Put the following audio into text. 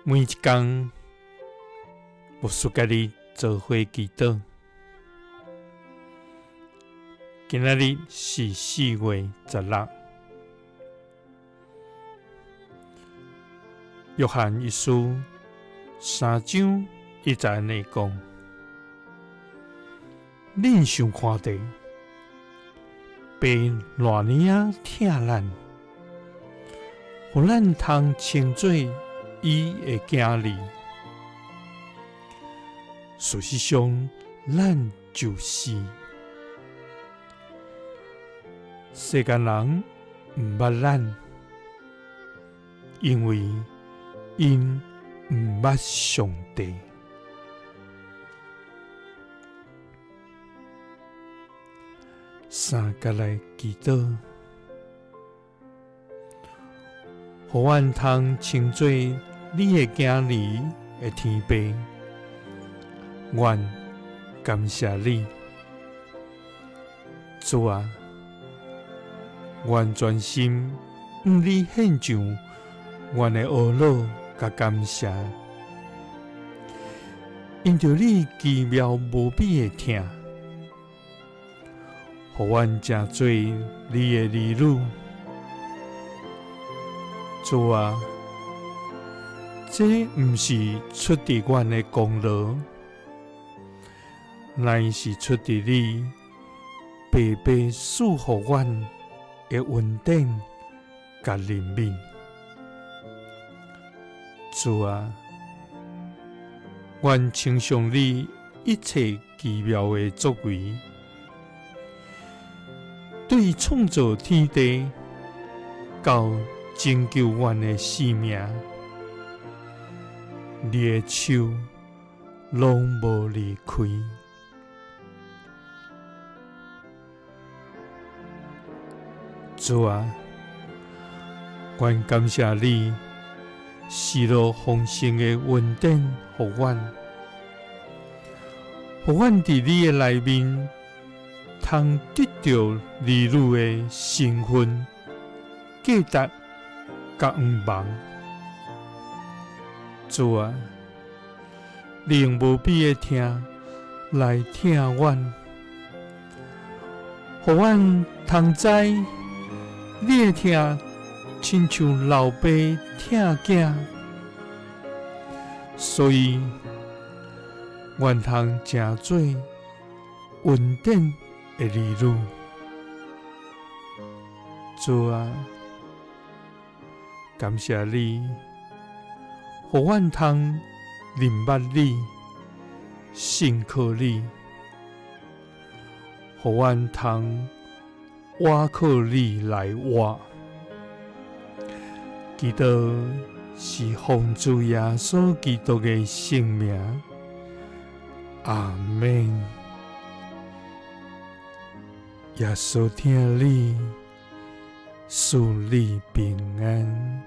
每一工，牧師佮你做伙祈禱。今仔日是4月16，約翰一書3章1節按呢講：恁想看著，爸偌爾仔疼咱，予咱通稱做伊的囝兒。事實上，咱就是世間人毋捌咱，因為𪜶毋捌上帝。三佮來祈禱，予阮通稱做你的囝兒的天父，阮感謝你，主啊，阮專心向你獻上阮的懊惱佮感謝，因著你奇妙無比的疼，予阮成做你的兒女。主啊，這毋是出佇阮的功勞，乃是出佇你白白賜予阮的恩典佮憐憫。主啊，阮稱頌你一切奇妙的作為，對創造天地到拯救阮的性命，你的手攏無離開。主啊，阮感謝你賜落豐盛的恩典予阮，予阮佇你的內面通得著兒女的身份、價值佮向望。主啊，你用無比的疼來疼阮，予阮通知你的疼親像老爸疼囝，所以阮通成做恩典的兒女。主啊，感謝你，予阮通認捌你、信靠你，予阮通倚靠你來活。祈禱是奉主耶穌基督的聖名，阿們。耶穌疼你，賜你平安。